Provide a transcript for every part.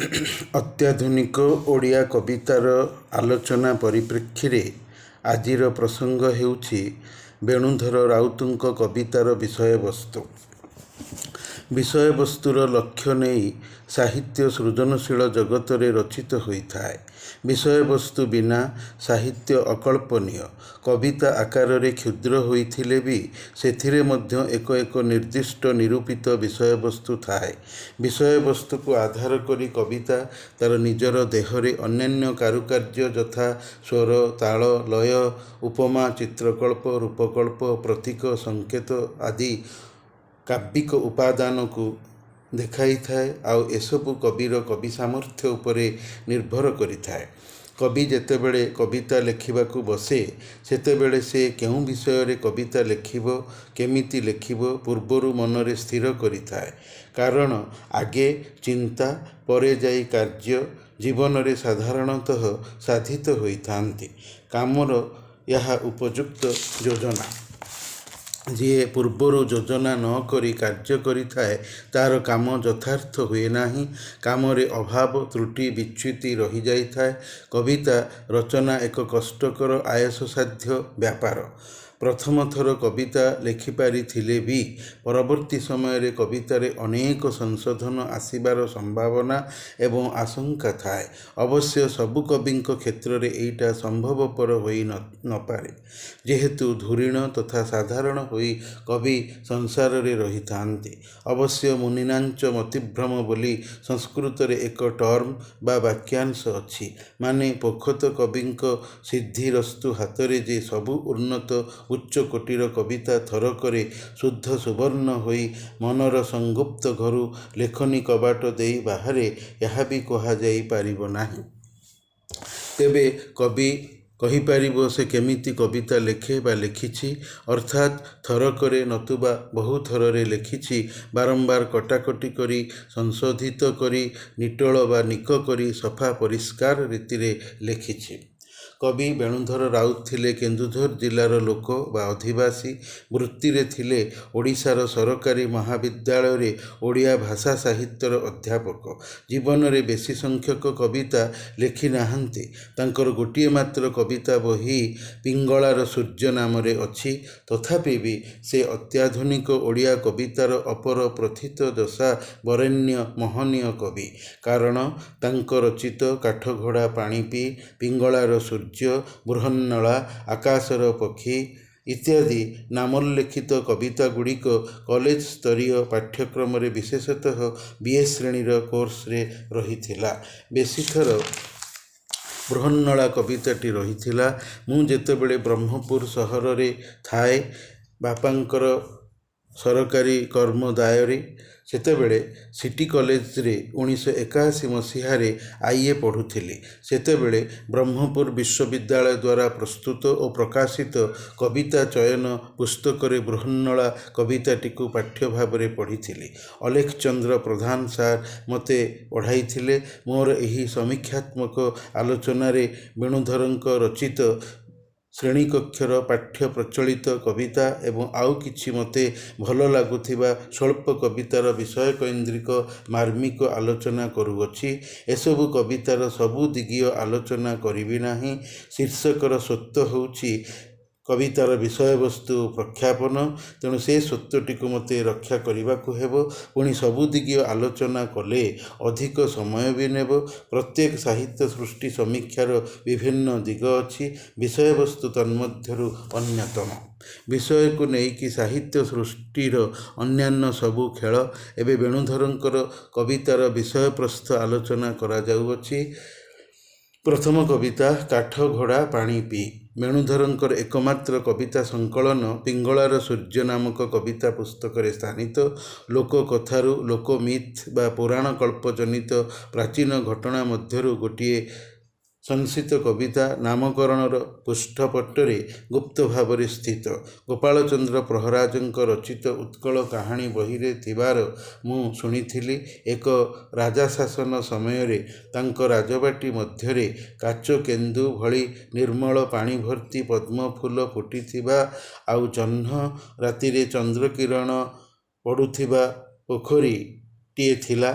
ଅତ୍ୟାଧୁନିକ ଓଡ଼ିଆ କବିତାର ଆଲୋଚନା ପରିପ୍ରେକ୍ଷୀରେ ଆଜିର ପ୍ରସଙ୍ଗ ହେଉଛି ବେଣୁଧର ରାଉତଙ୍କ କବିତାର ବିଷୟବସ୍ତୁ। ବିଷୟବସ୍ତୁର ଲକ୍ଷ୍ୟ ନେଇ ସାହିତ୍ୟ ସୃଜନଶୀଳ ଜଗତରେ ରଚିତ ହୋଇଥାଏ। ବିଷୟବସ୍ତୁ ବିନା ସାହିତ୍ୟ ଅକଳ୍ପନୀୟ। କବିତା ଆକାରରେ କ୍ଷୁଦ୍ର ହୋଇଥିଲେ ବି ସେଥିରେ ମଧ୍ୟ ଏକ ଏକ ନିର୍ଦ୍ଦିଷ୍ଟ ନିରୂପିତ ବିଷୟବସ୍ତୁ ଥାଏ। ବିଷୟବସ୍ତୁକୁ ଆଧାର କରି କବିତା ତା'ର ନିଜର ଦେହରେ ଅନ୍ୟାନ୍ୟ କାରୁକାର୍ଯ୍ୟ ଯଥା ସ୍ୱର, ତାଳ, ଲୟ, ଉପମା, ଚିତ୍ରକଳ୍ପ, ରୂପକଳ୍ପ, ପ୍ରତୀକ, ସଂକେତ ଆଦି କାବ୍ୟିକ ଉପାଦାନକୁ ଦେଖାଇଥାଏ। ଆଉ ଏସବୁ କବିର କବି ସାମର୍ଥ୍ୟ ଉପରେ ନିର୍ଭର କରିଥାଏ। କବି ଯେତେବେଳେ କବିତା ଲେଖିବାକୁ ବସେ, ସେତେବେଳେ ସେ କେଉଁ ବିଷୟରେ କବିତା ଲେଖିବ, କେମିତି ଲେଖିବ, ପୂର୍ବରୁ ମନରେ ସ୍ଥିର କରିଥାଏ। କାରଣ ଆଗେ ଚିନ୍ତା, ପରେ ଯାଇ କାର୍ଯ୍ୟ ଜୀବନରେ ସାଧାରଣତଃ ସାଧିତ ହୋଇଥାନ୍ତି। କାମର ଏହା ଉପଯୁକ୍ତ ଯୋଜନା। ଯିଏ ପୂର୍ବରୁ ଯୋଜନା ନ କରି କାର୍ଯ୍ୟ କରିଥାଏ, ତା'ର କାମ ଯଥାର୍ଥ ହୁଏ ନାହିଁ। କାମରେ ଅଭାବ, ତ୍ରୁଟି, ବିଚ୍ୟୁତି ରହିଯାଇଥାଏ। କବିତା ରଚନା ଏକ କଷ୍ଟକର, ଆୟାସସାଧ୍ୟ ବ୍ୟାପାର। ପ୍ରଥମ ଥର କବିତା ଲେଖିପାରିଥିଲେ ବି ପରବର୍ତ୍ତୀ ସମୟରେ କବିତାରେ ଅନେକ ସଂଶୋଧନ ଆସିବାର ସମ୍ଭାବନା ଏବଂ ଆଶଙ୍କା ଥାଏ। ଅବଶ୍ୟ ସବୁ କବିଙ୍କ କ୍ଷେତ୍ରରେ ଏଇଟା ସମ୍ଭବପର ହୋଇ ନପାରେ, ଯେହେତୁ ଧୁରୀଣ ତଥା ସାଧାରଣ ହୋଇ କବି ସଂସାରରେ ରହିଥାନ୍ତି। ଅବଶ୍ୟ ମୁନୀନାଞ୍ଚ ମତିଭ୍ରମ ବୋଲି ସଂସ୍କୃତରେ ଏକ ଟର୍ମ ବା ବାକ୍ୟାଂଶ ଅଛି। ମାନେ ପୋଖତ କବିଙ୍କ ସିଦ୍ଧିରସ୍ତୁ ହାତରେ ଯେ ସବୁ ଉନ୍ନତ ଉଚ୍ଚକୋଟୀର କବିତା ଥରକରେ ଶୁଦ୍ଧ ସୁବର୍ଣ୍ଣ ହୋଇ ମନର ସଂଗୁପ୍ତ ଘରୁ ଲେଖନୀ କବାଟ ଦେଇ ବାହାରେ, ଏହା ବି କୁହାଯାଇ ପାରିବ ନାହିଁ। ତେବେ କବି କହିପାରିବ ସେ କେମିତି କବିତା ଲେଖେ ବା ଲେଖିଛି, ଅର୍ଥାତ୍ ଥରକରେ ନତୁବା ବହୁ ଥରରେ ଲେଖିଛି, ବାରମ୍ବାର କଟାକଟି କରି, ସଂଶୋଧିତ କରି, ନିଟୋଳ ବା ନିକ କରି ସଫା ପରିଷ୍କାର ରୀତିରେ ଲେଖିଛି। କବି ବେଣୁଧର ରାଉତ ଥିଲେ କେନ୍ଦୁଝର ଜିଲ୍ଲାର ଲୋକ ବା ଅଧିବାସୀ। ବୃତ୍ତିରେ ଥିଲେ ଓଡ଼ିଶାର ସରକାରୀ ମହାବିଦ୍ୟାଳୟରେ ଓଡ଼ିଆ ଭାଷା ସାହିତ୍ୟର ଅଧ୍ୟାପକ। ଜୀବନରେ ବେଶୀ ସଂଖ୍ୟକ କବିତା ଲେଖି ନାହାନ୍ତି। ତାଙ୍କର ଗୋଟିଏ ମାତ୍ର କବିତା ବହି ପିଙ୍ଗଳାର ସୂର୍ଯ୍ୟ ନାମରେ ଅଛି। ତଥାପି ବି ସେ ଅତ୍ୟାଧୁନିକ ଓଡ଼ିଆ କବିତାର ଅପର ପ୍ରଥିତଯଶା ବରେଣ୍ୟ ମହନୀୟ କବି। କାରଣ ତାଙ୍କ ରଚିତ କାଠଘୋଡ଼ା ପାଣି ପିଇ, ପିଙ୍ଗଳାର ସୂର୍ଯ୍ୟ, ବୃହନ୍ନଳା, ଆକାଶର ପକ୍ଷୀ ଇତ୍ୟାଦି ନାମୋଲ୍ଲେଖିତ କବିତାଗୁଡ଼ିକ କଲେଜ ସ୍ତରୀୟ ପାଠ୍ୟକ୍ରମରେ, ବିଶେଷତଃ ବି. ଏ. ଶ୍ରେଣୀର କୋର୍ସରେ ରହିଥିଲା। ବେଶୀଥର ବୃହନ୍ନଳା କବିତାଟି ରହିଥିଲା। ମୁଁ ଯେତେବେଳେ ବ୍ରହ୍ମପୁର ସହରରେ ଥାଏ ବାପାଙ୍କର ସରକାରୀ କର୍ମ ଦାୟରେ, ସେତେବେଳେ ସିଟି କଲେଜରେ 1981 ମସିହାରେ I. ଏ. ପଢ଼ୁଥିଲି। ସେତେବେଳେ ବ୍ରହ୍ମପୁର ବିଶ୍ୱବିଦ୍ୟାଳୟ ଦ୍ୱାରା ପ୍ରସ୍ତୁତ ଓ ପ୍ରକାଶିତ କବିତା ଚୟନ ପୁସ୍ତକରେ ବୃହନ୍ନଳା କବିତାଟିକୁ ପାଠ୍ୟ ଭାବରେ ପଢ଼ିଥିଲି। ଅଲେଖ ଚନ୍ଦ୍ର ପ୍ରଧାନ ସାର୍ ମୋତେ ପଢ଼ାଇଥିଲେ। ମୋର ଏହି ସମୀକ୍ଷାତ୍ମକ ଆଲୋଚନାରେ ବେଣୁଧରଙ୍କ ରଚିତ ଶ୍ରେଣୀକକ୍ଷର ପାଠ୍ୟ ପ୍ରଚଳିତ କବିତା ଏବଂ ଆଉ କିଛି ମୋତେ ଭଲ ଲାଗୁଥିବା ସ୍ୱଳ୍ପ କବିତାର ବିଷୟକୈନ୍ଦ୍ରିକ ମାର୍ମିକ ଆଲୋଚନା କରୁଅଛି। ଏସବୁ କବିତାର ସବୁ ଦିଗୀୟ ଆଲୋଚନା କରିବି ନାହିଁ। ଶୀର୍ଷକର ସ୍ୱତ୍ୱ ହେଉଛି କବିତାର ବିଷୟବସ୍ତୁ ପ୍ରଖ୍ୟାପନ। ତେଣୁ ସେ ସ୍ୱତ୍ୱଟିକୁ ମୋତେ ରକ୍ଷା କରିବାକୁ ହେବ। ପୁଣି ସବୁ ଦିଗୀୟ ଆଲୋଚନା କଲେ ଅଧିକ ସମୟ ବି ନେବ। ପ୍ରତ୍ୟେକ ସାହିତ୍ୟ ସୃଷ୍ଟି ସମୀକ୍ଷାର ବିଭିନ୍ନ ଦିଗ ଅଛି, ବିଷୟବସ୍ତୁ ତନ୍ମଧ୍ୟରୁ ଅନ୍ୟତମ। ବିଷୟକୁ ନେଇକି ସାହିତ୍ୟ ସୃଷ୍ଟିର ଅନ୍ୟାନ୍ୟ ସବୁ ଖେଳ। ଏବେ ବେଣୁଧରଙ୍କର କବିତାର ବିଷୟପ୍ରସ୍ଥ ଆଲୋଚନା କରାଯାଉଅଛି। ପ୍ରଥମ କବିତା କାଠ ଘୋଡ଼ା ପାଣି ପିଇ ବେଣୁଧରଙ୍କର ଏକମାତ୍ର କବିତା ସଂକଳନ ପିଙ୍ଗଳାର ସୂର୍ଯ୍ୟ ନାମକ କବିତା ପୁସ୍ତକରେ ସ୍ଥାନିତ। ଲୋକକଥାରୁ, ଲୋକମିଥ୍ ବା ପୁରାଣ କଳ୍ପଜନିତ ପ୍ରାଚୀନ ଘଟଣା ମଧ୍ୟରୁ ଗୋଟିଏ ଶଂସିତ କବିତା ନାମକରଣର ପୃଷ୍ଠପଟରେ ଗୁପ୍ତ ଭାବରେ ସ୍ଥିତ। ଗୋପାଳଚନ୍ଦ୍ର ପ୍ରହରାଜଙ୍କ ରଚିତ ଉତ୍କଳ କାହାଣୀ ବହିରେ ଥିବାର ମୁଁ ଶୁଣିଥିଲି। ଏକ ରାଜାଶାସନ ସମୟରେ ତାଙ୍କ ରାଜବାଟୀ ମଧ୍ୟରେ କାଚ କେନ୍ଦୁ ଭଳି ନିର୍ମଳ ପାଣି ଭର୍ତ୍ତି ପଦ୍ମଫୁଲ ଫୁଟିଥିବା ଆଉ ଜହ୍ନ ରାତିରେ ଚନ୍ଦ୍ରକିରଣ ପଡ଼ୁଥିବା ପୋଖରୀଟିଏ ଥିଲା।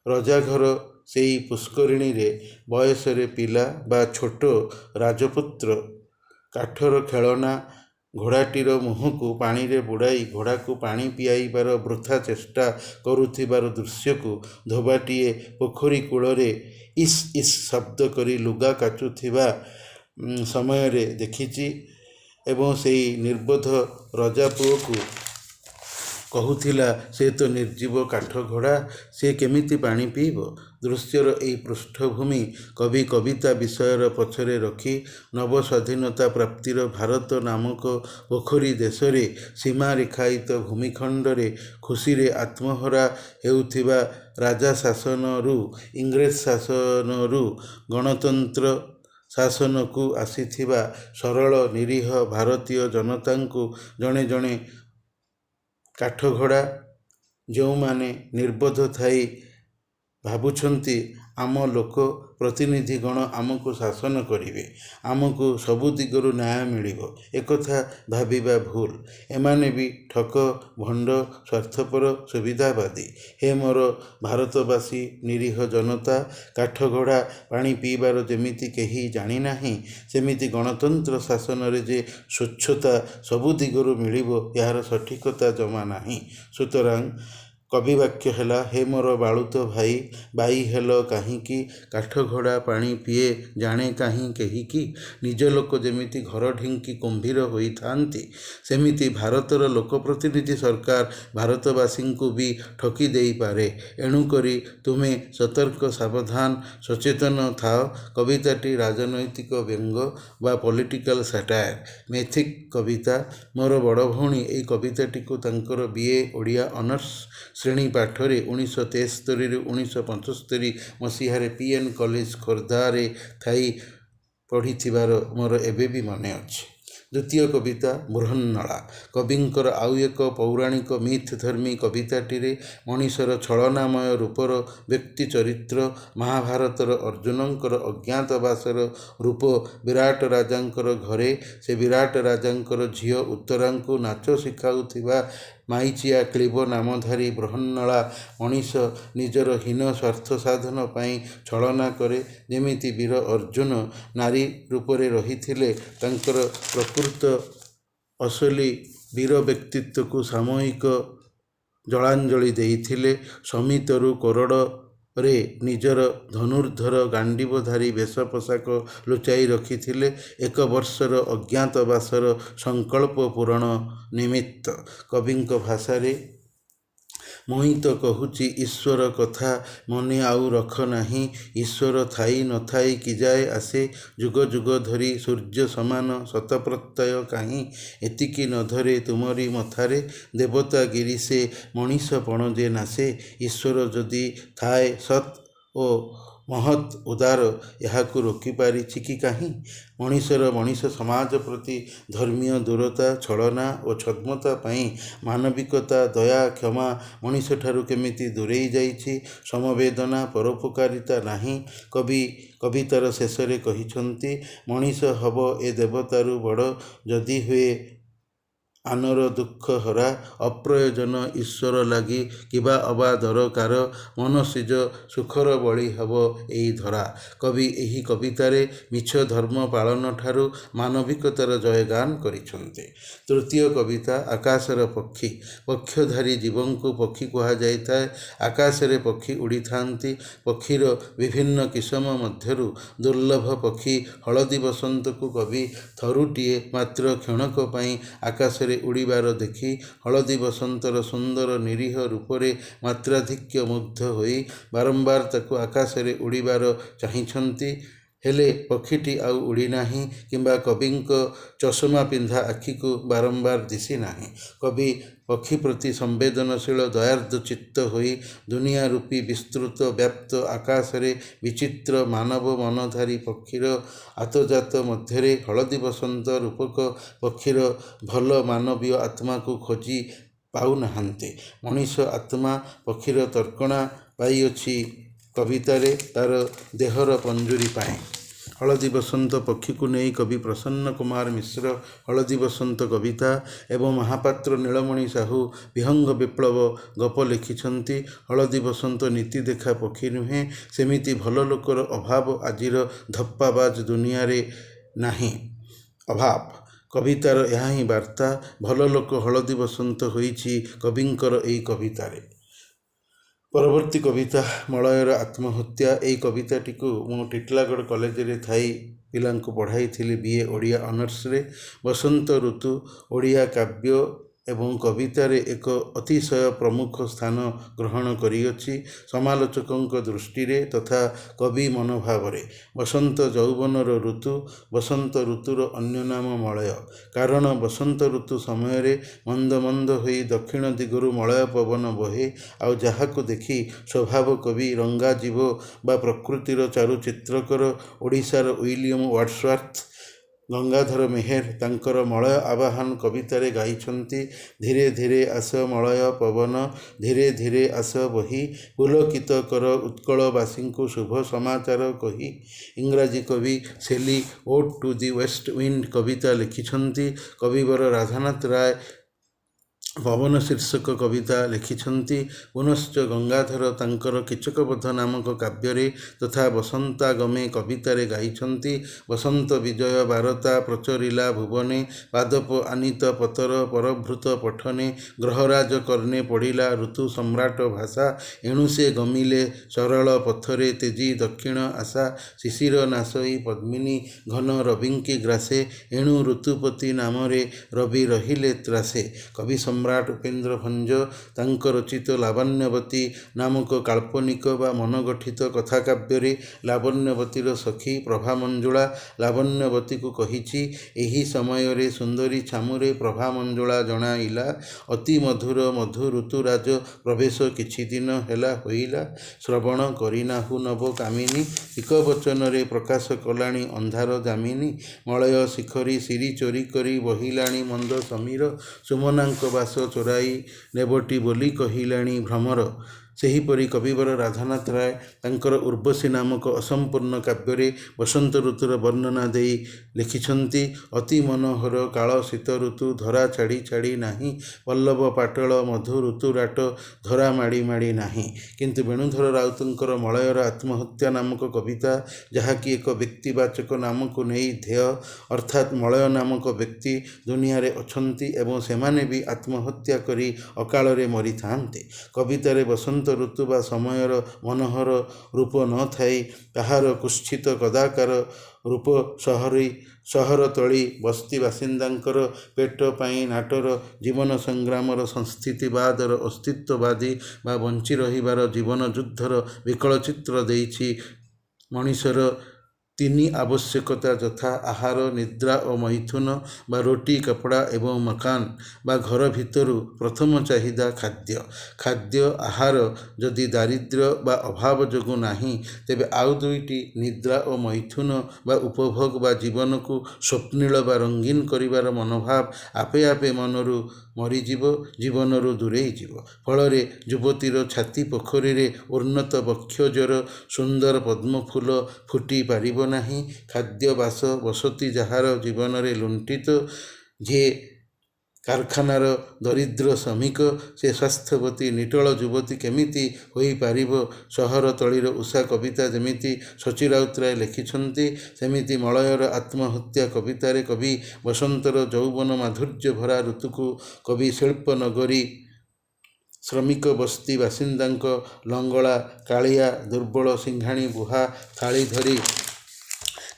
ରଜାଘର ସେଇ ପୁଷ୍କରିଣୀରେ ବୟସରେ ପିଲା ବା ଛୋଟ ରାଜପୁତ୍ର କାଠର ଖେଳନା ଘୋଡ଼ାଟିର ମୁହଁକୁ ପାଣିରେ ବୁଡ଼ାଇ ଘୋଡ଼ାକୁ ପାଣି ପିଆଇବାର ବୃଥା ଚେଷ୍ଟା କରୁଥିବାର ଦୃଶ୍ୟକୁ, ଧୋବାଟିଏ ପୋଖରୀ କୂଳରେ ଇସ୍ ଇସ୍ ଶବ୍ଦ କରି ଲୁଗା କାଚୁଥିବା ସମୟରେ ଦେଖିଛି ଏବଂ ସେଇ ନିର୍ବୋଧ ରଜାପୁଅକୁ କହୁଥିଲା, ସେ ତ ନିର୍ଜୀବ କାଠଘୋଡ଼ା, ସେ କେମିତି ପାଣି ପିଇବ? ଦୃଶ୍ୟର ଏଇ ପୃଷ୍ଠଭୂମି କବି କବିତା ବିଷୟର ପଛରେ ରଖି ନବସ୍ୱାଧୀନତା ପ୍ରାପ୍ତିର ଭାରତ ନାମକ ପୋଖରୀ ଦେଶରେ ସୀମାରେଖାୟିତ ଭୂମିଖଣ୍ଡରେ ଖୁସିରେ ଆତ୍ମହରା ହେଉଥିବା ରାଜାଶାସନରୁ, ଇଂରେଜ ଶାସନରୁ ଗଣତନ୍ତ୍ର ଶାସନକୁ ଆସିଥିବା ସରଳ ନିରୀହ ଭାରତୀୟ ଜନତାଙ୍କୁ ଜଣେ ଜଣେ କାଠଘୋଡ଼ା, ଯେଉଁମାନେ ନିର୍ବୋଧ ଥାଇ ଭାବୁଛନ୍ତି ଆମ ଲୋକ ପ୍ରତିନିଧିଗଣ ଆମକୁ ଶାସନ କରିବେ, ଆମକୁ ସବୁ ଦିଗରୁ ନ୍ୟାୟ ମିଳିବ, ଏକଥା ଭାବିବା ଭୁଲ। ଏମାନେ ବି ଠକ, ଭଣ୍ଡ, ସ୍ୱାର୍ଥପର, ସୁବିଧାବାଦୀ। ହେ ମୋର ଭାରତବାସୀ ନିରୀହ ଜନତା, କାଠଘୋଡ଼ା ପାଣି ପିଇବାର ଯେମିତି କେହି ଜାଣିନାହିଁ, ସେମିତି ଗଣତନ୍ତ୍ର ଶାସନରେ ଯେ ସ୍ୱଚ୍ଛତା ସବୁ ଦିଗରୁ ମିଳିବ, ଏହାର ସଠିକତା ଜମା ନାହିଁ। ସୁତରାଂ କବିବାକ୍ୟ ହେଲା, ହେ ମୋର ବାଳୁତ ଭାଇ, ବାଇ ହେଲ କାହିଁକି? କାଠଘୋଡ଼ା ପାଣି ପିଏ ଜାଣେ କାହିଁ କେହିକି? ନିଜ ଲୋକ ଯେମିତି ଘର ଢିଙ୍କି କୁମ୍ଭୀର ହୋଇଥାନ୍ତି, ସେମିତି ଭାରତର ଲୋକପ୍ରତିନିଧି ସରକାର ଭାରତବାସୀଙ୍କୁ ବି ଠକି ଦେଇପାରେ। ଏଣୁକରି ତୁମେ ସତର୍କ, ସାବଧାନ, ସଚେତନ ଥାଅ। କବିତାଟି ରାଜନୈତିକ ବ୍ୟଙ୍ଗ ବା ପଲିଟିକାଲ ସାଟାୟାର, ମିଥିକ୍ କବିତା। ମୋର ବଡ଼ ଭଉଣୀ ଏଇ କବିତାଟିକୁ ତାଙ୍କର ବି. ଏ. ଓଡ଼ିଆ ଅନର୍ସ ଶ୍ରେଣୀ ପାଠରେ 1973ରୁ 1975 ମସିହାରେ ପି. ଏନ୍. କଲେଜ, ଖୋର୍ଦ୍ଧାରେ ଥାଇ ପଢ଼ିଥିବାର ମୋର ଏବେ ବି ମନେ ଅଛି। ଦ୍ୱିତୀୟ କବିତା ବୃହନ୍ନଳା। କବିଙ୍କର ଆଉ ଏକ ପୌରାଣିକ ମିଥ୍ ଧର୍ମୀ କବିତାଟିରେ ମଣିଷର ଛଳନାମୟ ରୂପର ବ୍ୟକ୍ତି ଚରିତ୍ର, ମହାଭାରତର ଅର୍ଜୁନଙ୍କର ଅଜ୍ଞାତବାସର ରୂପ ବିରାଟ ରାଜାଙ୍କର ଘରେ ସେ ବିରାଟ ରାଜାଙ୍କର ଝିଅ ଉତ୍ତରାଙ୍କୁ ନାଚ ଶିଖାଉଥିବା ମାଇଚିଆ କ୍ଳୀବ ନାମଧାରୀ ବୃହନ୍ନଳା। ମଣିଷ ନିଜର ହୀନ ସ୍ୱାର୍ଥ ସାଧନ ପାଇଁ ଛଳନା କରେ। ଯେମିତି ବୀର ଅର୍ଜୁନ ନାରୀ ରୂପରେ ରହିଥିଲେ, ତାଙ୍କର ପ୍ରକୃତ ଅସଲି ବୀର ବ୍ୟକ୍ତିତ୍ୱକୁ ସାମୟିକ ଜଳାଞ୍ଜଳି ଦେଇଥିଲେ, ଶମୀତରୁ କୋରଡ଼ରେ ନିଜର ଧନୁର୍ଦ୍ଧର ଗାଣ୍ଡୀବଧାରୀ ବେଶ ପୋଷାକ ଲୁଚାଇ ରଖିଥିଲେ ଏକ ବର୍ଷର ଅଜ୍ଞାତବାସର ସଂକଳ୍ପ ପୂରଣ ନିମିତ୍ତ। କବିଙ୍କ ଭାଷାରେ, ମୁହିଁ ତ କହୁଛି ଈଶ୍ୱର କଥା ମନେ ଆଉ ରଖ ନାହିଁ। ଈଶ୍ୱର ଥାଇ ନଥାଇ କି ଯାଏ ଆସେ? ଯୁଗ ଯୁଗ ଧରି ସୂର୍ଯ୍ୟ ସମାନ ଶତପ୍ରତ୍ୟୟ କାହିଁ ଏତିକି ନ ଧରେ ତୁମରି ମଥାରେ? ଦେବତାଗିରି ସେ ମଣିଷପଣ ଯେ ନାଶେ। ଈଶ୍ୱର ଯଦି ଥାଏ ସତ୍ ଓ ମହତ୍ ଉଦାର, ଏହାକୁ ରୋକିପାରିଛି କି କାହିଁ? ମଣିଷର ମଣିଷ ସମାଜ ପ୍ରତି ଧର୍ମୀୟ ଦୂରତା, ଛଳନା ଓ ଛଦ୍ମତା ପାଇଁ ମାନବିକତା, ଦୟା, କ୍ଷମା ମଣିଷଠାରୁ କେମିତି ଦୂରେଇ ଯାଇଛି। ସମବେଦନା, ପରୋପକାରିତା ନାହିଁ। କବି କବିତାର ଶେଷରେ କହିଛନ୍ତି, ମଣିଷ ହବ ଏ ଦେବତାରୁ ବଡ଼ ଯଦି ହୁଏ ଆନର ଦୁଃଖହରା। ଅପ୍ରୟୋଜନ ଈଶ୍ୱର ଲାଗି କିବା ଅବା ଦରକାର? ମନସିଜ ସୁଖର ବଳି ହେବ ଏଇ ଧରା। କବି ଏହି କବିତାରେ ମିଛ ଧର୍ମ ପାଳନଠାରୁ ମାନବିକତାର ଜୟଗାନ କରିଛନ୍ତି। ତୃତୀୟ କବିତା ଆକାଶର ପକ୍ଷୀ। ପକ୍ଷଧାରୀ ଜୀବଙ୍କୁ ପକ୍ଷୀ କୁହାଯାଇଥାଏ। ଆକାଶରେ ପକ୍ଷୀ ଉଡ଼ିଥାନ୍ତି। ପକ୍ଷୀର ବିଭିନ୍ନ କିସମ ମଧ୍ୟରୁ ଦୁର୍ଲଭ ପକ୍ଷୀ ହଳଦୀ ବସନ୍ତକୁ କବି ଥରୁଟିଏ ମାତ୍ର କ୍ଷଣକ ପାଇଁ ଆକାଶରେ ଉଡ଼ିବାର ଦେଖି ହଳଦୀ ବସନ୍ତର ସୁନ୍ଦର ନିରୀହ ରୂପରେ ମାତ୍ରାଧିକ୍ୟ ମୁଗ୍ଧ ହୋଇ ବାରମ୍ବାର ତାକୁ ଆକାଶରେ ଉଡ଼ିବାର ଚାହିଁଛନ୍ତି। ହେଲେ ପକ୍ଷୀଟି ଆଉ ଉଡ଼ିନାହିଁ କିମ୍ବା କବିଙ୍କ ଚଷମା ପିନ୍ଧା ଆଖିକୁ ବାରମ୍ବାର ଦିଶିନାହିଁ। କବି ପକ୍ଷୀ ପ୍ରତି ସମ୍ବେଦନଶୀଳ ଦୟାର୍ଦ୍ର ଚିତ୍ତ ହୋଇ ଦୁନିଆ ରୂପୀ ବିସ୍ତୃତ ବ୍ୟାପ୍ତ ଆକାଶରେ ବିଚିତ୍ର ମାନବ ମନଧାରୀ ପକ୍ଷୀର ଆତଯାତ ମଧ୍ୟରେ ହଳଦୀ ବସନ୍ତ ରୂପକ ପକ୍ଷୀର ଭଲ ମାନବୀୟ ଆତ୍ମାକୁ ଖୋଜି ପାଉନାହାନ୍ତି। ମଣିଷ ଆତ୍ମା ପକ୍ଷୀର ତର୍କଣା ପାଇଅଛି କବିତାରେ ତାର ଦେହର ପଞ୍ଜୁରୀ ପାଇଁ। ହଳଦୀ ବସନ୍ତ ପକ୍ଷୀକୁ ନେଇ କବି ପ୍ରସନ୍ନ କୁମାର ମିଶ୍ର ହଳଦୀ ବସନ୍ତ କବିତା ଏବଂ ମହାପାତ୍ର ନୀଳମଣି ସାହୁ ବିହଙ୍ଗ ବିପ୍ଳବ ଗପ ଲେଖିଛନ୍ତି। ହଳଦୀ ବସନ୍ତ ନିତି ଦେଖା ପକ୍ଷୀ ନୁହେଁ। ସେମିତି ଭଲ ଲୋକର ଅଭାବ ଆଜିର ଧପ୍ପାବାଜ ଦୁନିଆରେ ନାହିଁ ଅଭାବ। କବିତାର ଏହାହିଁ ବାର୍ତ୍ତା। ଭଲ ଲୋକ ହଳଦୀ ବସନ୍ତ ହୋଇଛି କବିଙ୍କର ଏଇ କବିତାରେ। ପରବର୍ତ୍ତୀ କବିତା ମଳୟର ଆତ୍ମହତ୍ୟା। ଏଇ କବିତାଟିକୁ ମୁଁ ଟିଟିଲାଗଡ଼ କଲେଜରେ ଥାଇ ପିଲାଙ୍କୁ ପଢ଼ାଇଥିଲି ବି.ଏ. ଓଡ଼ିଆ ଅନର୍ସରେ। ବସନ୍ତ ଋତୁ ଓଡ଼ିଆ କାବ୍ୟ ଏବଂ କବିତାରେ ଏକ ଅତିଶୟ ପ୍ରମୁଖ ସ୍ଥାନ ଗ୍ରହଣ କରିଅଛି ସମାଲୋଚକଙ୍କ ଦୃଷ୍ଟିରେ ତଥା କବି ମନୋଭାବରେ। ବସନ୍ତ ଯୌବନର ଋତୁ। ବସନ୍ତ ଋତୁର ଅନ୍ୟ ନାମ ମଳୟ। କାରଣ ବସନ୍ତ ଋତୁ ସମୟରେ ମନ୍ଦ ମନ୍ଦ ହୋଇ ଦକ୍ଷିଣ ଦିଗରୁ ମଳୟ ପବନ ବହେ, ଆଉ ଯାହାକୁ ଦେଖି ସ୍ୱଭାବ କବି ରଙ୍ଗାଜୀବ ବା ପ୍ରକୃତିର ଚାରୁଚିତ୍ରକର ଓଡ଼ିଶାର ୱିଲିୟମ ୱାର୍ଡ଼ସୱାର୍ଥ ଗଙ୍ଗାଧର ମେହେର ତାଙ୍କର ମଳୟ ଆବାହନ କବିତାରେ ଗାଇଛନ୍ତି, ଧୀରେ ଧୀରେ ଆସ ମଳୟ ପବନ, ଧୀରେ ଧୀରେ ଆସ ବହି, ପୁଲକିତ କର ଉତ୍କଳବାସୀଙ୍କୁ ଶୁଭ ସମାଚାର କହି। ଇଂରାଜୀ କବି Shelley ode to the west wind କବିତା ଲେଖିଛନ୍ତି। କବିବର ରାଧାନାଥ ରାୟ ପବନ ଶୀର୍ଷକ କବିତା ଲେଖିଛନ୍ତି। ପୁନଶ୍ଚ ଗଙ୍ଗାଧର ତାଙ୍କର କୀଚକବଧ ନାମକ କାବ୍ୟରେ ତଥା ବସନ୍ତାଗମେ କବିତାରେ ଗାଇଛନ୍ତି, ବସନ୍ତ ବିଜୟ ବାରତା ପ୍ରଚରିଲା ଭୁବନେ, ପାଦପ ଆନୀତ ପତର ପରଭୃତ ପଠନେ, ଗ୍ରହରାଜ କର୍ଣ୍ଣେ ପଡ଼ିଲା ଋତୁ ସମ୍ରାଟ ଭାଷା, ଏଣୁ ସେ ଗମିଲେ ସରଳ ପଥରେ ତେଜି ଦକ୍ଷିଣ ଆଶା, ଶିଶିର ନାଶଇ ପଦ୍ମିନୀ ଘନ ରବିଙ୍କି ଗ୍ରାସେ, ଏଣୁ ଋତୁପତି ନାମରେ ରବି ରହିଲେ ତ୍ରାସେ। କବି ସମ୍ରାଟ ଉପେନ୍ଦ୍ର ଭଞ୍ଜ ତାଙ୍କ ରଚିତ ଲାବଣ୍ୟବତୀ ନାମକ କାଳ୍ପନିକ ବା ମନୋଗଠିତ କଥାକାବ୍ୟରେ ଲାବଣ୍ୟବତୀର ସଖୀ ପ୍ରଭାମଞ୍ଜୁଳା ଲାବଣ୍ୟବତୀକୁ କହିଛି, ଏହି ସମୟରେ ସୁନ୍ଦରୀ ଛାମୁରେ ପ୍ରଭାମଞ୍ଜୁଳା ଜଣାଇଲା, ଅତି ମଧୁର ମଧୁ ଋତୁରାଜ ପ୍ରବେଶ କିଛିଦିନ ହେଲା ହୋଇଲା, ଶ୍ରବଣ କରିନାହୁଁ ନବ କାମିନୀ, ଏକ ବଚନରେ ପ୍ରକାଶ କଲାଣି ଅନ୍ଧାର ଯାମିନୀ, ମଳୟ ଶିଖରୀ ଶିରୀ ଚୋରି କରି ବହିଲାଣି ମନ୍ଦ ସମୀର, ସୁମନାଙ୍କ ବାସ ଚୋରାଇ ନେବଟି ବୋଲି କହିଲାଣି ଭ୍ରମର। ସେହିପରି କବିବର ରାଧାନାଥ ରାୟ ତାଙ୍କର ଉର୍ବଶୀ ନାମକ ଅସମ୍ପୂର୍ଣ୍ଣ କାବ୍ୟରେ ବସନ୍ତ ଋତୁର ବର୍ଣ୍ଣନା ଦେଇ ଲେଖିଛନ୍ତି, ଅତି ମନୋହର କାଳ ଶୀତ ଋତୁ ଧରା ଛାଡ଼ି ଛାଡ଼ି ନାହିଁ, ପଲ୍ଲବ ପାଟଳ ମଧୁ ଋତୁରାଟ ଧରା ମାଡ଼ି ମାଡ଼ି ନାହିଁ। କିନ୍ତୁ ବେଣୁଧର ରାଉତଙ୍କର ମଳୟର ଆତ୍ମହତ୍ୟା ନାମକ କବିତା, ଯାହାକି ଏକ ବ୍ୟକ୍ତିବାଚକ ନାମକୁ ନେଇ ଧ୍ୟେୟ, ଅର୍ଥାତ୍ ମଳୟ ନାମକ ବ୍ୟକ୍ତି ଦୁନିଆରେ ଅଛନ୍ତି ଏବଂ ସେମାନେ ବି ଆତ୍ମହତ୍ୟା କରି ଅକାଳରେ ମରିଥାନ୍ତି, କବିତାରେ ବସନ୍ତ ଋତୁ ବା ସମୟର ମନୋହର ରୂପ ନଥାଇ ତାହାର କୁତ୍ସିତ କଦାକାର ରୂପ ସହରତଳି ବସ୍ତି ବାସିନ୍ଦାଙ୍କର ପେଟ ପାଇଁ ନାଟର ଜୀବନ ସଂଗ୍ରାମର ସଂସ୍ଥିତିବାଦର ଅସ୍ତିତ୍ୱବାଦୀ ବା ବଞ୍ଚି ରହିବାର ଜୀବନ ଯୁଦ୍ଧର ବିକଳ ଚିତ୍ର ଦେଇଛି। ମଣିଷର ତିନି ଆବଶ୍ୟକତା ଯଥା ଆହାର, ନିଦ୍ରା ଓ ମୈଥୁନ ବା ରୋଟି, କପଡ଼ା ଏବଂ ମକାନ ବା ଘର ଭିତରୁ ପ୍ରଥମ ଚାହିଦା ଖାଦ୍ୟ। ଖାଦ୍ୟ ଆହାର ଯଦି ଦାରିଦ୍ର୍ୟ ବା ଅଭାବ ଯୋଗୁଁ ନାହିଁ, ତେବେ ଆଉ ଦୁଇଟି ନିଦ୍ରା ଓ ମୈଥୁନ ବା ଉପଭୋଗ ବା ଜୀବନକୁ ସ୍ୱପ୍ନିଳ ବା ରଙ୍ଗୀନ କରିବାର ମନୋଭାବ ଆପେ ଆପେ ମନରୁ ମରିଯିବ, ଜୀବନରୁ ଦୂରେଇଯିବ। ଫଳରେ ଯୁବତୀର ଛାତି ପୋଖରୀରେ ଉନ୍ନତ ବକ୍ଷୋଜର ସୁନ୍ଦର ପଦ୍ମଫୁଲ ଫୁଟି ପାରିବ ନାହିଁ। ଖାଦ୍ୟ, ବାସ, ବସତି ଯାହାର ଜୀବନରେ ଲୁଣ୍ଠିତ, ଯେ କାରଖାନାର ଦରିଦ୍ର ଶ୍ରମିକ, ସେ ସ୍ୱାସ୍ଥ୍ୟବତୀ ନିଟୋଳ ଯୁବତୀ କେମିତି ହୋଇପାରିବ? ସହରତଳିର ଉଷା କବିତା ଯେମିତି ସଚ୍ଚି ରାଉତରାୟ ଲେଖିଛନ୍ତି, ସେମିତି ମଳୟର ଆତ୍ମହତ୍ୟା କବିତାରେ କବି ବସନ୍ତର ଯୌବନ ମାଧୁର୍ଯ୍ୟ ଭରା ଋତୁକୁ କବି ଶିଳ୍ପ ନଗରୀ ଶ୍ରମିକ ବସ୍ତି ବାସିନ୍ଦାଙ୍କ ଲଙ୍ଗଳା, କାଳିଆ, ଦୁର୍ବଳ ସିଂଘାଣି ବୁହା ଥାଳି ଧରି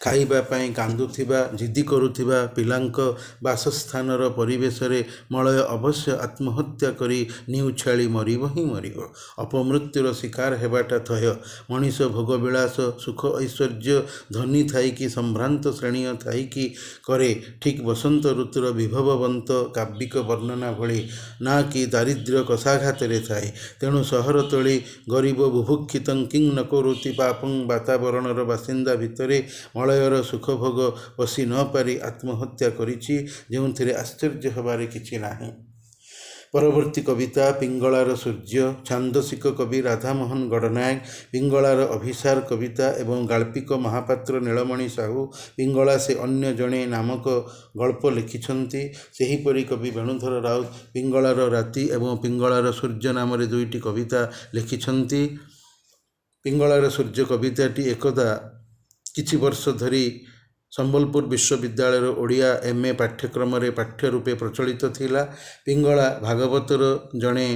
ଖାଇବା ପାଇଁ କାନ୍ଦୁଥିବା, ଜିଦି କରୁଥିବା ପିଲାଙ୍କ ବାସସ୍ଥାନର ପରିବେଶରେ ମଳୟ ଅବଶ୍ୟ ଆତ୍ମହତ୍ୟା କରି ନିଉଛାଳି ମରିବ ହିଁ ମରିବ। ଅପମୃତ୍ୟୁର ଶିକାର ହେବାଟା ଥୟ। ମଣିଷ ଭୋଗବିଳାସ, ସୁଖ ଐଶ୍ୱର୍ଯ୍ୟ ଧନୀ ଥାଇକି ସମ୍ଭ୍ରାନ୍ତ ଶ୍ରେଣୀୟ ଥାଇକି କରେ, ଠିକ୍ ବସନ୍ତ ଋତୁର ବିଭବବନ୍ତ କାବ୍ୟିକ ବର୍ଣ୍ଣନା ଭଳି, ନା କି ଦାରିଦ୍ର୍ୟ କଷାଘାତରେ ଥାଏ। ତେଣୁ ସହରତଳି ଗରିବ ବୁଭୁକ୍ଷିତଂ କିଂ ନ କରୋତି ପାପଂ ବାତାବରଣର ବାସିନ୍ଦା ଭିତରେ ମଳୟର ସୁଖଭୋଗ ପଶି ନ ପାରି ଆତ୍ମହତ୍ୟା କରିଛି, ଯେଉଁଥିରେ ଆଶ୍ଚର୍ଯ୍ୟ ହେବାର କିଛି ନାହିଁ। ପରବର୍ତ୍ତୀ କବିତା ପିଙ୍ଗଳାର ସୂର୍ଯ୍ୟ। ଛାନ୍ଦସିକ କବି ରାଧାମୋହନ ଗଡ଼ନାୟକ ପିଙ୍ଗଳାର ଅଭିସାର କବିତା ଏବଂ ଗାଳ୍ପିକ ମହାପାତ୍ର ନୀଳମଣି ସାହୁ ପିଙ୍ଗଳା ସେ ଅନ୍ୟ ଜଣେ ନାମକ ଗଳ୍ପ ଲେଖିଛନ୍ତି। ସେହିପରି କବି ବେଣୁଧର ରାଉତ ପିଙ୍ଗଳାର ରାତି ଏବଂ ପିଙ୍ଗଳାର ସୂର୍ଯ୍ୟ ନାମରେ ଦୁଇଟି କବିତା ଲେଖିଛନ୍ତି। ପିଙ୍ଗଳାର ସୂର୍ଯ୍ୟ କବିତାଟି ଏକଦା କିଛି ବର୍ଷ ଧରି ସମ୍ବଲପୁର ବିଶ୍ୱବିଦ୍ୟାଳୟର ଓଡ଼ିଆ ଏମ୍.ଏ. ପାଠ୍ୟକ୍ରମରେ ପାଠ୍ୟ ରୂପେ ପ୍ରଚଳିତ ଥିଲା। ପିଙ୍ଗଳା ଭାଗବତର ଜଣେ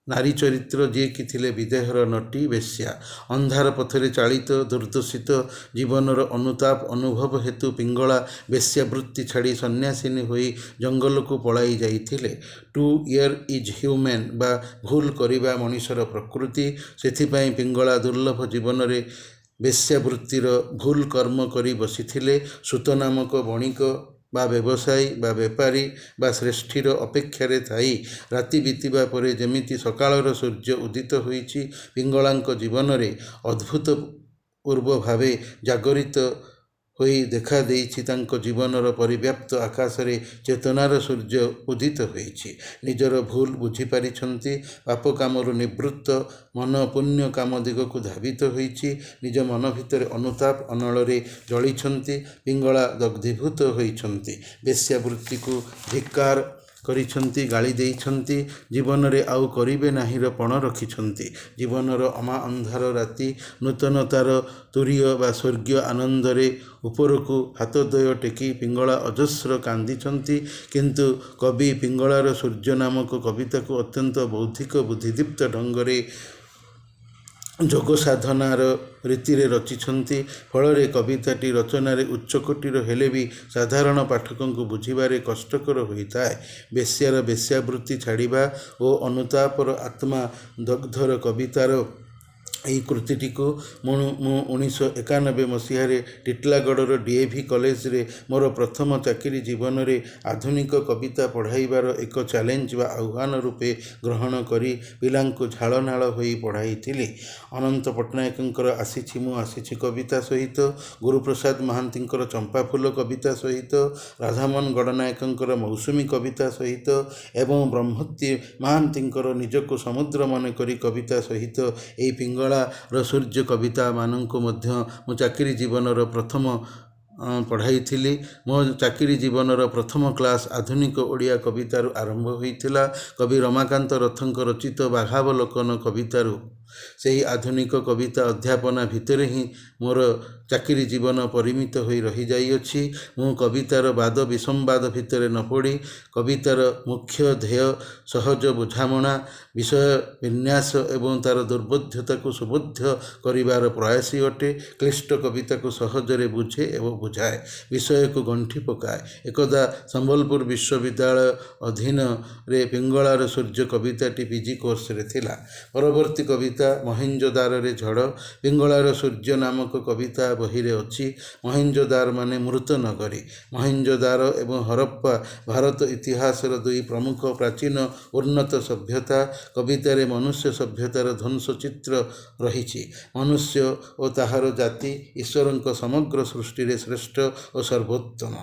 ନାରୀ ଚରିତ୍ର, ଯିଏକି ଥିଲେ ବିଦେହର ନଟୀ, ବେଶ୍ୟା। ଅନ୍ଧାର ପଥରେ ଚାଳିତ ଦୁର୍ଦ୍ଦଶିତ ଜୀବନର ଅନୁତାପ ଅନୁଭବ ହେତୁ ପିଙ୍ଗଳା ବେଶ୍ୟାବୃତ୍ତି ଛାଡ଼ି ସନ୍ନ୍ୟାସିନୀ ହୋଇ ଜଙ୍ଗଲକୁ ପଳାଇ ଯାଇଥିଲେ। ଟୁ ଏର୍ is human ବା ଭୁଲ କରିବା ମଣିଷର ପ୍ରକୃତି। ସେଥିପାଇଁ ପିଙ୍ଗଳା ଦୁର୍ଲଭ ଜୀବନରେ ବେଶ୍ୟାବୃତ୍ତିର ଭୁଲ କର୍ମ କରି ବସିଥିଲେ। ସୂତ ନାମକ ବଣିକ ବା ବ୍ୟବସାୟୀ ବା ବେପାରୀ ବା ଶ୍ରେଷ୍ଠୀର ଅପେକ୍ଷାରେ ଥାଇ ରାତି ବିତିବା ପରେ ଯେମିତି ସକାଳର ସୂର୍ଯ୍ୟ ଉଦିତ ହୋଇଛି, ପିଙ୍ଗଳାଙ୍କ ଜୀବନରେ ଅଦ୍ଭୁତପୂର୍ବ ଭାବେ ଜାଗରିତ ହୋଇ ଦେଖା ଦେଇଛି। ତାଙ୍କ ଜୀବନର ପରିବ୍ୟାପ୍ତ ଆକାଶରେ ଚେତନାର ସୂର୍ଯ୍ୟ ଉଦିତ ହୋଇଛି। ନିଜର ଭୁଲ ବୁଝିପାରିଛନ୍ତି। ପାପ କାମରୁ ନିବୃତ୍ତ ମନ ପୁଣ୍ୟ କାମ ଦିଗକୁ ଧାବିତ ହୋଇଛି। ନିଜ ମନ ଭିତରେ ଅନୁତାପ ଅନଳରେ ଜଳିଛନ୍ତି। ପିଙ୍ଗଳା ଦଗ୍ଧୀଭୂତ ହୋଇଛନ୍ତି। ବେଶ୍ୟାବୃତ୍ତିକୁ ଧିକ୍କାର କରିଛନ୍ତି, ଗାଳି ଦେଇଛନ୍ତି। ଜୀବନରେ ଆଉ କରିବେ ନାହିଁର ପଣ ରଖିଛନ୍ତି। ଜୀବନର ଅମା ଅନ୍ଧାର ରାତି ନୂତନତାର ତୁରୀୟ ବା ସ୍ୱର୍ଗୀୟ ଆନନ୍ଦରେ ଉପରକୁ ହାତଦ୍ୱୟ ଟେକି ପିଙ୍ଗଳା ଅଜସ୍ର କାନ୍ଦିଛନ୍ତି। କିନ୍ତୁ କବି ପିଙ୍ଗଳାର ସୂର୍ଯ୍ୟ ନାମକ କବିତାକୁ ଅତ୍ୟନ୍ତ ବୌଦ୍ଧିକ ବୁଦ୍ଧିଦୀପ୍ତ ଢଙ୍ଗରେ ଯୋଗସାଧନାର ରୀତିରେ ରଚିଛନ୍ତି। ଫଳରେ କବିତାଟି ରଚନାରେ ଉଚ୍ଚକୋଟୀର ହେଲେ ବି ସାଧାରଣ ପାଠକଙ୍କୁ ବୁଝିବାରେ କଷ୍ଟକର ହୋଇଥାଏ। ବେଶ୍ୟାର ବେଶ୍ୟାବୃତ୍ତି ଛାଡ଼ିବା ଓ ଅନୁତାପର ଆତ୍ମା ଦଗ୍ଧର କବିତାର ଏହି କୃତିଟିକୁ ମୁଁ 1991 ମସିହାରେ ଟିଟିଲାଗଡ଼ର ଡି.ଏ.ଭି. କଲେଜରେ ମୋର ପ୍ରଥମ ଚାକିରି ଜୀବନରେ ଆଧୁନିକ କବିତା ପଢ଼ାଇବାର ଏକ ଚ୍ୟାଲେଞ୍ଜ ବା ଆହ୍ୱାନ ରୂପେ ଗ୍ରହଣ କରି ପିଲାଙ୍କୁ ଝାଳନାଳ ହୋଇ ପଢ଼ାଇଥିଲି। ଅନନ୍ତ ପଟ୍ଟନାୟକଙ୍କର ଆସିଛି ମୁଁ ଆସିଛି କବିତା ସହିତ, ଗୁରୁପ୍ରସାଦ ମହାନ୍ତିଙ୍କର ଚମ୍ପାଫୁଲ କବିତା ସହିତ, ରାଧାମୋହନ ଗଡ଼ନାୟକଙ୍କର ମୌସୁମୀ କବିତା ସହିତ ଏବଂ ବ୍ରହ୍ମୋକ୍ତି ମହାନ୍ତିଙ୍କର ନିଜକୁ ସମୁଦ୍ର ମନେକରି କବିତା ସହିତ ଏହି ପିଙ୍ଗଳାର ସୂର୍ଯ୍ୟ କବିତାମାନଙ୍କୁ ମଧ୍ୟ ମୁଁ ଚାକିରି ଜୀବନର ପ୍ରଥମ ପଢ଼ାଇଥିଲି। ମୋ ଚାକିରି ଜୀବନର ପ୍ରଥମ କ୍ଲାସ୍ ଆଧୁନିକ ଓଡ଼ିଆ କବିତାରୁ ଆରମ୍ଭ ହୋଇଥିଲା, କବି ରମାକାନ୍ତ ରଥଙ୍କ ରଚିତ ବାଘାବଲୋକନ କବିତାରୁ। ସେହି ଆଧୁନିକ କବିତା ଅଧ୍ୟାପନା ଭିତରେ ହିଁ ମୋର ଚାକିରି ଜୀବନ ପରିମିତ ହୋଇ ରହିଯାଇଅଛି। ମୁଁ କବିତାର ବାଦ ବିସମ୍ବାଦ ଭିତରେ ନ ପଡ଼ି କବିତାର ମୁଖ୍ୟ ଧ୍ୟେୟ, ସହଜ ବୁଝାମଣା, ବିଷୟ ବିନ୍ୟାସ ଏବଂ ତା'ର ଦୁର୍ବୋଧ୍ୟତାକୁ ସୁବୋଧ୍ୟ କରିବାର ପ୍ରୟାସୀ ଅଟେ। କ୍ଲିଷ୍ଟ କବିତାକୁ ସହଜରେ ବୁଝେ ଏବଂ ବୁଝାଏ, ବିଷୟକୁ ଗଣ୍ଠି ପକାଏ। ଏକଦା ସମ୍ବଲପୁର ବିଶ୍ୱବିଦ୍ୟାଳୟ ଅଧୀନରେ ପିଙ୍ଗଳାର ସୂର୍ଯ୍ୟ କବିତାଟି ପି.ଜି. କୋର୍ସରେ ଥିଲା। ପରବର୍ତ୍ତୀ କବିତା ମହେଞ୍ଜୋଦାରରେ ଝଡ଼। ପିଙ୍ଗଳାର ସୂର୍ଯ୍ୟ ନାମକ କବିତା ବହିରେ ଅଛି। ମହେଞ୍ଜୋଦାର ମାନେ ମୃତ ନଗରୀ। ମହେଞ୍ଜୋଦାର ଏବଂ ହରପ୍ପା ଭାରତ ଇତିହାସର ଦୁଇ ପ୍ରମୁଖ ପ୍ରାଚୀନ ଉନ୍ନତ ସଭ୍ୟତା। କବିତାରେ ମନୁଷ୍ୟ ସଭ୍ୟତାର ଧ୍ୱଂସ ଚିତ୍ର ରହିଛି। ମନୁଷ୍ୟ ଓ ତାହାର ଜାତି ଈଶ୍ୱରଙ୍କ ସମଗ୍ର ସୃଷ୍ଟିରେ ଶ୍ରେଷ୍ଠ ଓ ସର୍ବୋତ୍ତମ।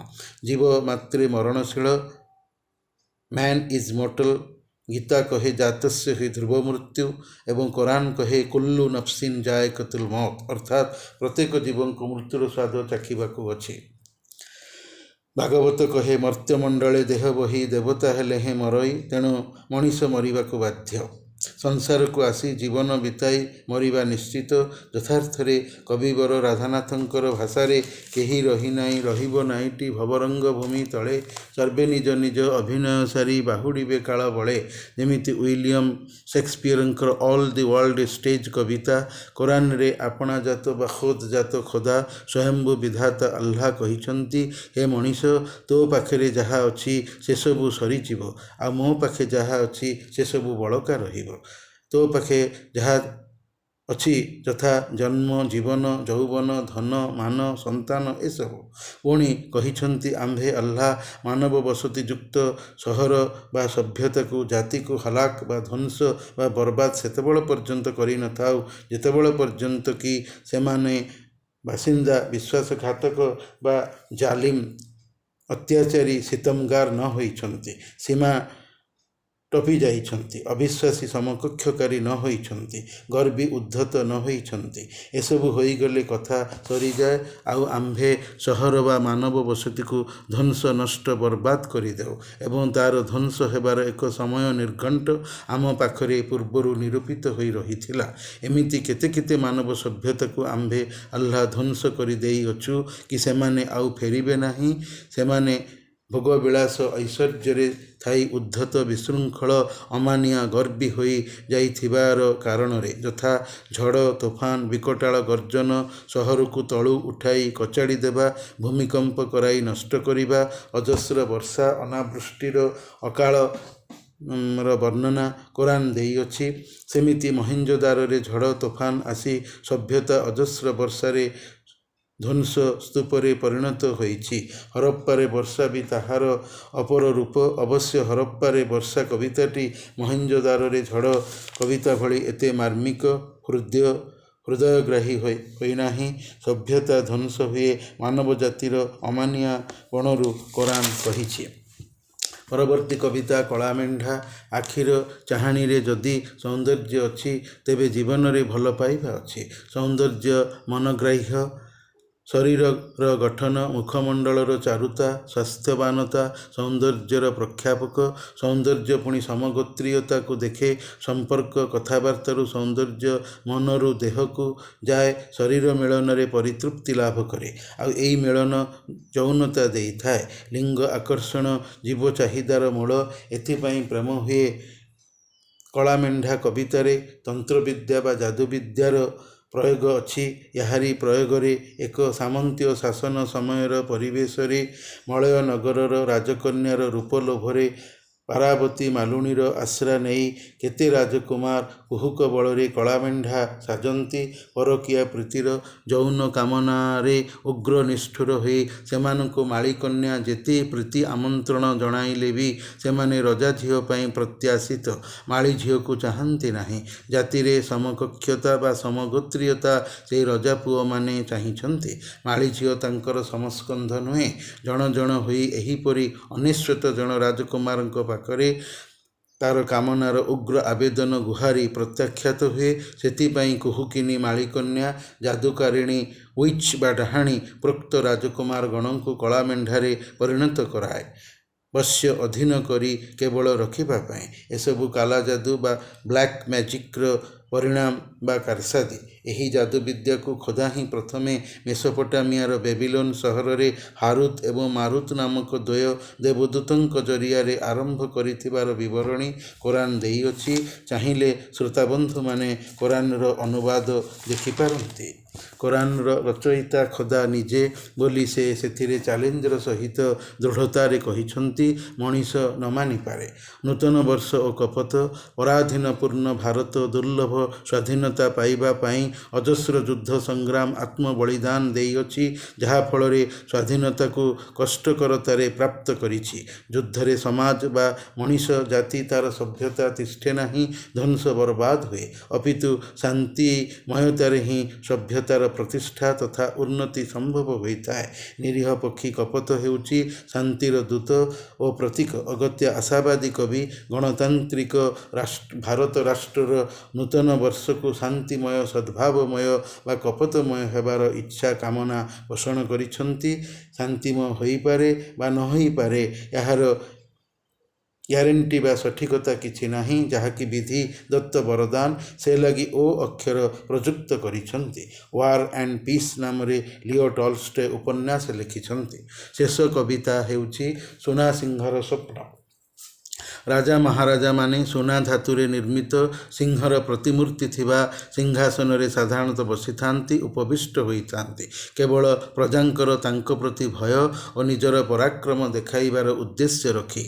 ଜୀବ ମାତ୍ରେ ମରଣଶୀଳ। Man is mortal. Gita କହେ ଜାତସ୍ୟ ହି ଧ୍ରୁବ ମୃତ୍ୟୁ ଏବଂ କୋରାନ କହେ କୁଲ୍ଲୁ ନଫ୍ସିନ୍ ଜାଏକତୁଲ୍ ମଉତ, ଅର୍ଥାତ୍ ପ୍ରତ୍ୟେକ ଜୀବଙ୍କୁ ମୃତ୍ୟୁର ସ୍ୱାଦ ଚାଖିବାକୁ ଅଛି। ଭାଗବତ କହେ ମର୍ତ୍ତ୍ୟମଣ୍ଡଳେ ଦେହ ବହି ଦେବତା ହେଲେ ହେଁ ମରଇ। ତେଣୁ ମଣିଷ ମରିବାକୁ ବାଧ୍ୟ। ସଂସାରକୁ ଆସି ଜୀବନ ବିତାଇ ମରିବା ନିଶ୍ଚିତ। ଯଥାର୍ଥରେ କବିବର ରାଧାନାଥଙ୍କର ଭାଷାରେ କେହି ରହିନାହିଁ ରହିବ ନାହିଁଟି ଭବରଙ୍ଗ ଭୂମି ତଳେ, ସର୍ବେ ନିଜ ନିଜ ଅଭିନୟ ସାରି ବାହୁଡ଼ିବେ କାଳ ବଳେ। ଯେମିତି ୱିଲିୟମ ସେକ୍ସପିୟରଙ୍କର all the world stage କବିତା। କୋରାନରେ ଆପଣା ଜାତ ବା ଖୋଦ୍ ଜାତ ଖୋଦା ସ୍ୱୟମ୍ଭୂ ବିଧାତା ଆଲ୍ଲାହ କହିଛନ୍ତି, ହେ ମଣିଷ, ତୋ ପାଖରେ ଯାହା ଅଛି ସେସବୁ ସରିଯିବ, ଆଉ ମୋ ପାଖେ ଯାହା ଅଛି ସେସବୁ ବଳକା ରହିବ। ତୋ ପାଖେ ଯାହା ଅଛି ଯଥା ଜନ୍ମ, ଜୀବନ, ଯୌବନ, ଧନ, ମାନ, ସନ୍ତାନ ଏସବୁ। ପୁଣି କହିଛନ୍ତି, ଆମ୍ଭେ ଆଲ୍ଲାହ ମାନବ ବସତିଯୁକ୍ତ ସହର ବା ସଭ୍ୟତାକୁ, ଜାତିକୁ ହଲାକ ବା ଧ୍ୱଂସ ବା ବର୍ବାଦ ସେତେବେଳ ପର୍ଯ୍ୟନ୍ତ କରିନଥାଉ ଯେତେବେଳ ପର୍ଯ୍ୟନ୍ତ କି ସେମାନେ ବାସିନ୍ଦା ବିଶ୍ୱାସଘାତକ ବା ଜାଲିମ ଅତ୍ୟାଚାରୀ ସିତମଗାର ନ ହୋଇଛନ୍ତି। ସୀମା ଟପି ଯାଇଛନ୍ତି। ଅବିଶ୍ୱାସୀ ସମକକ୍ଷକାରୀ ନ ହୋଇଛନ୍ତି। ଗର୍ବୀ ଉଦ୍ଧତ ନ ହୋଇଛନ୍ତି। ଏସବୁ ହୋଇଗଲେ କଥା ସରିଯାଏ। ଆଉ ଆମ୍ଭେ ସହର ବା ମାନବ ବସତିକୁ ଧ୍ୱଂସ, ନଷ୍ଟ, ବରବାଦ କରିଦେଉ ଏବଂ ତା'ର ଧ୍ୱଂସ ହେବାର ଏକ ସମୟ ନିର୍ଘଣ୍ଟ ଆମ ପାଖରେ ପୂର୍ବରୁ ନିରୂପିତ ହୋଇ ରହିଥିଲା। ଏମିତି କେତେ କେତେ ମାନବ ସଭ୍ୟତାକୁ ଆମ୍ଭେ ଆଲ୍ଲା ଧ୍ୱଂସ କରିଦେଇଅଛୁ କି ସେମାନେ ଆଉ ଫେରିବେ ନାହିଁ। ସେମାନେ ଭୋଗବିଳାସ ଐଶ୍ୱର୍ଯ୍ୟରେ ଥାଇ ଉଦ୍ଧତ, ବିଶୃଙ୍ଖଳ, ଅମାନିଆ, ଗର୍ବୀ ହୋଇ ଯାଇଥିବାର କାରଣରେ। ଯଥା ଝଡ଼, ତୋଫାନ, ବିକଟାଳ ଗର୍ଜନ, ସହରକୁ ତଳୁ ଉଠାଇ କଚାଡ଼ି ଦେବା, ଭୂମିକମ୍ପ କରାଇ ନଷ୍ଟ କରିବା, ଅଜସ୍ର ବର୍ଷା, ଅନାବୃଷ୍ଟିର ଅକାଳ ର ବର୍ଣ୍ଣନା କୋରାନ ଦେଇଅଛି। ସେମିତି ମହେଞ୍ଜୋଦାରୋରେ ଝଡ଼ ତୋଫାନ ଆସି ସଭ୍ୟତା ଅଜସ୍ର ବର୍ଷାରେ ଧ୍ୱଂସ ସ୍ତୂପରେ ପରିଣତ ହୋଇଛି। ହରପ୍ପାରେ ବର୍ଷା ବି ତାହାର ଅପର ରୂପ। ଅବଶ୍ୟ ହରପ୍ପାରେ ବର୍ଷା କବିତାଟି ମହେଞ୍ଜୋଦାରୋରେ ଝଡ଼ କବିତା ଭଳି ଏତେ ମାର୍ମିକ, ହୃଦୟଗ୍ରାହୀ ହୋଇନାହିଁ। ସଭ୍ୟତା ଧ୍ୱଂସ ହୁଏ ମାନବ ଜାତିର ଅମାନିଆପଣରୁ, କୋରାନ କହିଛି। ପରବର୍ତ୍ତୀ କବିତା କଳାମେଣ୍ଢା। ଆଖିର ଚାହାଣୀରେ ଯଦି ସୌନ୍ଦର୍ଯ୍ୟ ଅଛି, ତେବେ ଜୀବନରେ ଭଲ ପାଇବା ଅଛି। ସୌନ୍ଦର୍ଯ୍ୟ ମନଗ୍ରାହ୍ୟ। ଶରୀରର ଗଠନ, ମୁଖମଣ୍ଡଳର ଚାରୁତା, ସ୍ୱାସ୍ଥ୍ୟବାନତା ସୌନ୍ଦର୍ଯ୍ୟର ପ୍ରଖ୍ୟାପକ। ସୌନ୍ଦର୍ଯ୍ୟ ପୁଣି ସମଗୋତ୍ରୀୟତାକୁ ଦେଖେ। ସମ୍ପର୍କ, କଥାବାର୍ତ୍ତାରୁ ସୌନ୍ଦର୍ଯ୍ୟ ମନରୁ ଦେହକୁ ଯାଏ, ଶରୀର ମିଳନରେ ପରିତୃପ୍ତି ଲାଭ କରେ। ଆଉ ଏଇ ମିଳନ ଯୌନତା ଦେଇଥାଏ। ଲିଙ୍ଗ ଆକର୍ଷଣ ଜୀବ ଚାହିଦାର ମୂଳ। ଏଥିପାଇଁ ପ୍ରେମ ହୁଏ। କଳାମେଣ୍ଢା କବିତାରେ ତନ୍ତ୍ରବିଦ୍ୟା ବା ଯାଦୁବିଦ୍ୟାର ପ୍ରୟୋଗ ଅଛି। ଏହାରି ପ୍ରୟୋଗରେ ଏକ ସାମନ୍ତୀୟ ଶାସନ ସମୟର ପରିବେଶରେ ମଳୟ ନଗରର ରାଜକନ୍ୟାର ରୂପ ଲୋଭରେ ପାରାବତୀ ମାଲୁଣୀର ଆଶ୍ରା ନେଇ କେତେ ରାଜକୁମାର କୁହୁକ ବଳରେ କଳାମେଣ୍ଢା ସାଜନ୍ତି। ପରକୀୟା ପ୍ରୀତିର ଯୌନ କାମନାରେ ଉଗ୍ର ନିଷ୍ଠୁର ହୋଇ ସେମାନଙ୍କୁ ମାଳୀକନ୍ୟା ଯେତେ ପ୍ରୀତି ଆମନ୍ତ୍ରଣ ଜଣାଇଲେ ବି ସେମାନେ ରଜାଝିଅ ପାଇଁ ପ୍ରତ୍ୟାଶିତ ମାଳୀଝିଅକୁ ଚାହାନ୍ତି ନାହିଁ। ଜାତିରେ ସମକକ୍ଷତା ବା ସମଗୋତ୍ରୀୟତା ସେହି ରଜାପୁଅମାନେ ଚାହିଁଛନ୍ତି। ମାଳୀଝିଅ ତାଙ୍କର ସମସ୍କନ୍ଧ ନୁହେଁ। ଜଣ ଜଣ ହୋଇ ଏହିପରି 99 ଜଣ ରାଜକୁମାରଙ୍କ ପାଖରେ ତା'ର କାମନାର ଉଗ୍ର ଆବେଦନ ଗୁହାରି ପ୍ରତ୍ୟାଖ୍ୟାତ ହୁଏ। ସେଥିପାଇଁ କୁହୁକିନୀ ମାଳୀକନ୍ୟା ଯାଦୁକାରିଣୀ ୱିଚ୍ ବା ଡାହାଣୀ ପ୍ରୋକ୍ତ ରାଜକୁମାରଗଣଙ୍କୁ କଳାମେଣ୍ଢାରେ ପରିଣତ କରାଏ, ବଶ୍ୟ ଅଧୀନ କରି କେବଳ ରଖିବା ପାଇଁ। ଏସବୁ କାଲାଯାଦୁ ବା ବ୍ଲାକ୍ ମ୍ୟାଜିକ୍ର ପରିଣାମ ବା କାରସାଦି। ଏହି ଯାଦୁବିଦ୍ୟାକୁ ଖୋଦା ହିଁ ପ୍ରଥମେ ମେସୋପଟାମିଆର ବେବିଲୋନ ସହରରେ ହାରୁତ ଏବଂ ମାରୁତ ନାମକ ଦ୍ୱୟ ଦେବଦୂତଙ୍କ ଜରିଆରେ ଆରମ୍ଭ କରିଥିବାର ବିବରଣୀ କୋରାନ ଦେଇଅଛି। ଚାହିଁଲେ ଶ୍ରୋତାବନ୍ଧୁମାନେ କୋରାନର ଅନୁବାଦ ଦେଖିପାରନ୍ତି। କୋରାନର ରଚୟିତା ଖୋଦା ନିଜେ ବୋଲି ସେ ସେଥିରେ ଚ୍ୟାଲେଞ୍ଜର ସହିତ ଦୃଢ଼ତାରେ କହିଛନ୍ତି। ମଣିଷ ନ ମାନିପାରେ। ନୂତନ ବର୍ଷ ଓ କପତ। ପରାଧୀନପୂର୍ଣ୍ଣ ଭାରତ ଦୁର୍ଲଭ ସ୍ୱାଧୀନତା ପାଇବା ପାଇଁ ଅଜସ୍ର ଯୁଦ୍ଧ, ସଂଗ୍ରାମ, ଆତ୍ମବଳିଦାନ ଦେଇଅଛି, ଯାହାଫଳରେ ସ୍ୱାଧୀନତାକୁ କଷ୍ଟକରତାରେ ପ୍ରାପ୍ତ କରିଛି। ଯୁଦ୍ଧରେ ସମାଜ ବା ମଣିଷ ଜାତି, ତା'ର ସଭ୍ୟତା ତିଷ୍ଠେ ନାହିଁ, ଧ୍ୱଂସ ବରବାଦ ହୁଏ। ଅପିତୁ ଶାନ୍ତିମୟତାରେ ହିଁ ସଭ୍ୟତାର ପ୍ରତିଷ୍ଠା ତଥା ଉନ୍ନତି ସମ୍ଭବ ହୋଇଥାଏ। ନିରୀହ ପକ୍ଷୀ କପୋତ ହେଉଛି ଶାନ୍ତିର ଦୂତ ଓ ପ୍ରତୀକ। ଅଗତ୍ୟା ଆଶାବାଦୀ କବି ଗଣତାନ୍ତ୍ରିକ ଭାରତ ରାଷ୍ଟ୍ରର ନୂତନ ବର୍ଷକୁ ଶାନ୍ତିମୟ, ସଦ୍ଭାବମୟ ବା କପୋତମୟ ହେବାର ଇଚ୍ଛା କାମନା ପୋଷଣ କରିଛନ୍ତି। ଶାନ୍ତିମୟ ହୋଇପାରେ ବା ନ ହୋଇପାରେ, ଏହାର ଗ୍ୟାରେଣ୍ଟି ବା ସଠିକତା କିଛି ନାହିଁ, ଯାହାକି ବିଧି ଦତ୍ତ ବରଦାନ। ସେ ଲାଗି ଓ ଅକ୍ଷର ପ୍ରଯୁକ୍ତ କରିଛନ୍ତି। ୱାର୍ ଆଣ୍ଡ ପିସ୍ ନାମରେ ଲିଓ ଟଲଷ୍ଟୟ ଉପନ୍ୟାସ ଲେଖିଛନ୍ତି। ଶେଷ କବିତା ହେଉଛି ସୁନା ସିଂହର ସ୍ୱପ୍ନ। ରାଜା ମହାରାଜାମାନେ ସୁନା ଧାତୁରେ ନିର୍ମିତ ସିଂହର ପ୍ରତିମୂର୍ତ୍ତି ଥିବା ସିଂହାସନରେ ସାଧାରଣତଃ ବସିଥାନ୍ତି, ଉପବିଷ୍ଟ ହୋଇଥାନ୍ତି, କେବଳ ପ୍ରଜାଙ୍କର ତାଙ୍କ ପ୍ରତି ଭୟ ଓ ନିଜର ପରାକ୍ରମ ଦେଖାଇବାର ଉଦ୍ଦେଶ୍ୟ ରଖି।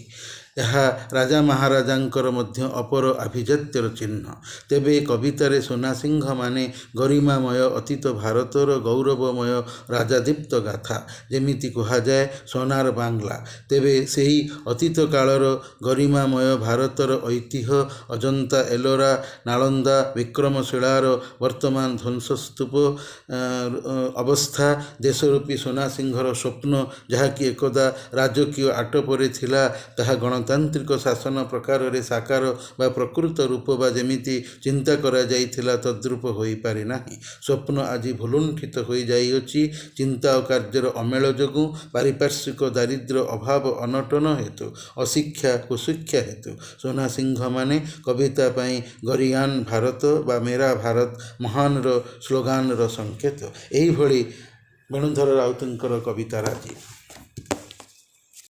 ଏହା ରାଜା ମହାରାଜାଙ୍କର ମଧ୍ୟ ଅପର ଆଭିଜାତ୍ୟର ଚିହ୍ନ। ତେବେ କବିତାରେ ସୁନା ସିଂହ ମାନେ ଗରିମାମୟ ଅତୀତ ଭାରତର ଗୌରବମୟ ରାଜାଦୀପ୍ତ ଗାଥା। ଯେମିତି କୁହାଯାଏ ସୋନାର ବାଂଲା। ତେବେ ସେହି ଅତୀତ କାଳର ଗରିମାମୟ ଭାରତର ଐତିହ୍ୟ ଅଜନ୍ତା, ଏଲୋରା, ନାଳନ୍ଦା, ବିକ୍ରମଶିଳାର ବର୍ତ୍ତମାନ ଧ୍ୱଂସସ୍ତୂପ ଅବସ୍ଥା, ଦେଶରୂପୀ ସୁନା ସିଂହର ସ୍ୱପ୍ନ ଯାହାକି ଏକଦା ରାଜକୀୟ ଆଟୋପରେ ଥିଲା, ତାହା ଗଣତାନ୍ତ୍ରିକ ଗଣତାନ୍ତ୍ରିକ ଶାସନ ପ୍ରକାରରେ ସାକାର ବା ପ୍ରକୃତ ରୂପ ବା ଯେମିତି ଚିନ୍ତା କରାଯାଇଥିଲା ତଦ୍ରୂପ ହୋଇପାରିନାହିଁ। ସ୍ୱପ୍ନ ଆଜି ଭୂଲୁଣ୍ଠିତ ହୋଇଯାଇଅଛି ଚିନ୍ତା ଓ କାର୍ଯ୍ୟର ଅମେଳ ଯୋଗୁଁ, ପାରିପାର୍ଶ୍ୱିକ ଦାରିଦ୍ର୍ୟ ଅଭାବ ଅନଟନ ହେତୁ, ଅଶିକ୍ଷା କୁଶିକ୍ଷା ହେତୁ। ସୋନା ସିଂହମାନେ କବିତା ପାଇଁ ଗରୀୟାନ ଭାରତ ବା ମେରା ଭାରତ ମହାନର ସ୍ଲୋଗାନର ସଂକେତ। ଏଇଭଳି ବେଣୁଧର ରାଉତଙ୍କର କବିତା ରାଜି।